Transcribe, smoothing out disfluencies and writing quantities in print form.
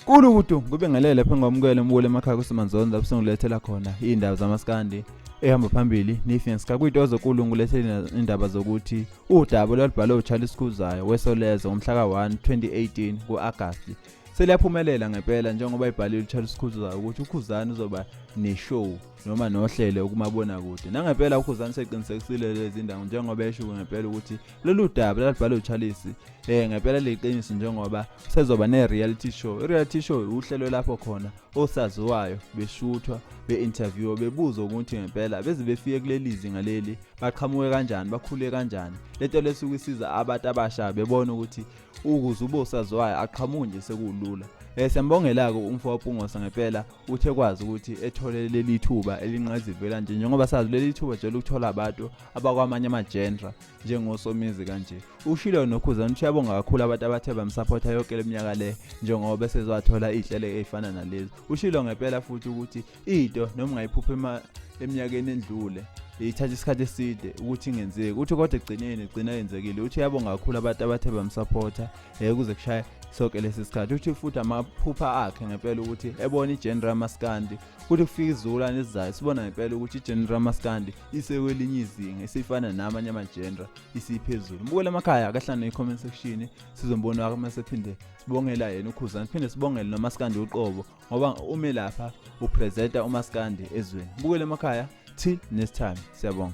Kulukudu kubingelele lapho ngomukele mbukele emakhaya kusimanzonzo lapho sengilethela khona iy'ndaba zamaskandi ehamba phambili nifenska kuyinto zokulu ngilethele indaba zokuthi udaba olwalubhalwe uCharles Khuzayo weSolezwe ngomhla ka-1 2018 ku-Agasti seliyaphumelela ngempela njengoba ibhalile uCharles Khuzayo ukuthi uKhuzani uzoba neshow noma nohlelo kumabonakude. Nangempela uKhuzani seqinisekisile lezi ndaba njengoba esho ngempela ukuthi lolu daba lalibhalwe uCharles ngempela liqiniso njengoba sezoba ne-reality show. I-reality show uhlelo lapho khona osaziwayo beshuthwa be-interview bebuzwa ukuthi ngempela beze befike kuleli zinga leli baqhamuke kanjani bakhule kanjani. Lento lesuke isiza abantu abasha bebona ukuthi ukuze ube usaziwayo aqhamuke nje sekulula. Siyambongela-ke umfo waPungosa ngempela uthe kwazi ukuthi ethole leli thuba elinqazivela nje njengoba sazi leli thuba nje lokuthola abantu abakwamanye ama-genre njengosomizi kanje. Ushilo noKhuzani uthi uyabonga kakhulu abantu abathe bamsaphotha yonke le minyaka le njengoba besezwathola iy'nhlelo ey'fana nalezi. Ushilo ngempela futhi ukuthi into noma ungayiphupha eminyakeni endlule ithatha isikhathi eside ukuthi ingenzeki, uthi kodwa ekugcineni igcina yenzekile. Uthi uyabonga kakhulu abantu abathe bamsaphotha kuze kushaye sonke lesi sikhathi. Uthi futhi amaphupha akhe ngempela ukuthi ebona i-genre yamaskandi kuthi kufika isizukulwane esizayo sibona ngempela ukuthi i-genre yamaskandi isekwelinye izinga isifana namanye ama-genre isiphezulu. Mbukele emakhaya akahlane i-comment section sizombona wakhe uma sephinde sibongela yena uKhuzani siphinde sibongele nomaskandi uqobo ngoba ume lapha upresenta umaskandi ezweni. Mbukele emakhaya till next time, siyabonga.